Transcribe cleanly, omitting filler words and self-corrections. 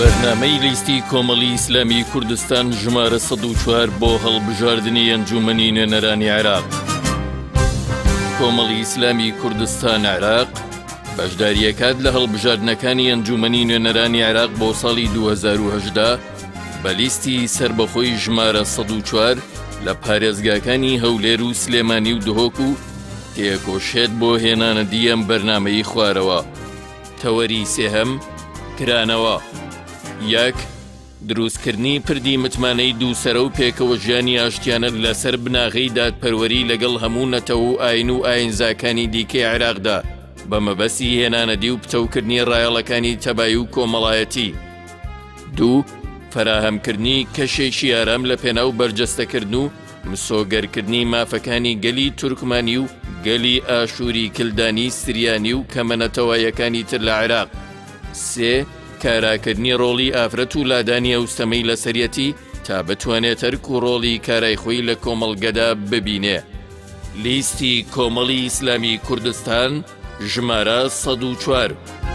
بەرنامەی لیستی کۆمەڵی ئیسلامی کوردستان ژمارە 104 بۆ هەڵبژاردنی ئەنجومەنی نوێنەرانی عێراق. کۆمەڵی ئیسلامی کوردستان عێراق بەشداریەکات لە هەڵبژاردنەکانی ئەنجومەنی نوێنەرانی عێراق بۆ ساڵی 2010 بە لیستی سەربەخۆی ژمارە 104 لە پارێزگاکانی هەولێر و سلێمانی و دهۆک و تێکۆشێت بۆ هێنانەدی ئەم بەرنامەی خوارەوە. تەوەری سێهەم، کرانەوە. یەک، دروستکردنی پردی متمانەی دووسەرە و پێکەوەژیانی ئاشتیانە لەسەر بناغەی دادپەروەری لەگەڵ هەموو نەتەوە و ئاین و ئاینزاکانی دیکەی عێراقدا بە مەبەستی هێنانەدی و پتەوکردنی ڕایەڵەکانی تەبایی و کۆمەڵایەتی. دوو، فەراهەمکردنی کەشێکی ئارام لە پێناو بەرجەستەکردن و مسۆگەرکردنی مافەکانی گەلی تورکمانی و گەلی ئاشووری کلدانی سریانی و کەمە نەتەوایەکانی تر لە عێراق. سێ، کاراکردنی ڕۆڵی ئافرەت و لادانی ئەو ستەمەی لەسەریەتی تا بتوانێت ئەرک و ڕۆڵی کارای خۆی لە کۆمەڵگەدا ببینێ. لیستی کۆمەڵی ئیسلامی کوردستان ژمارە 104.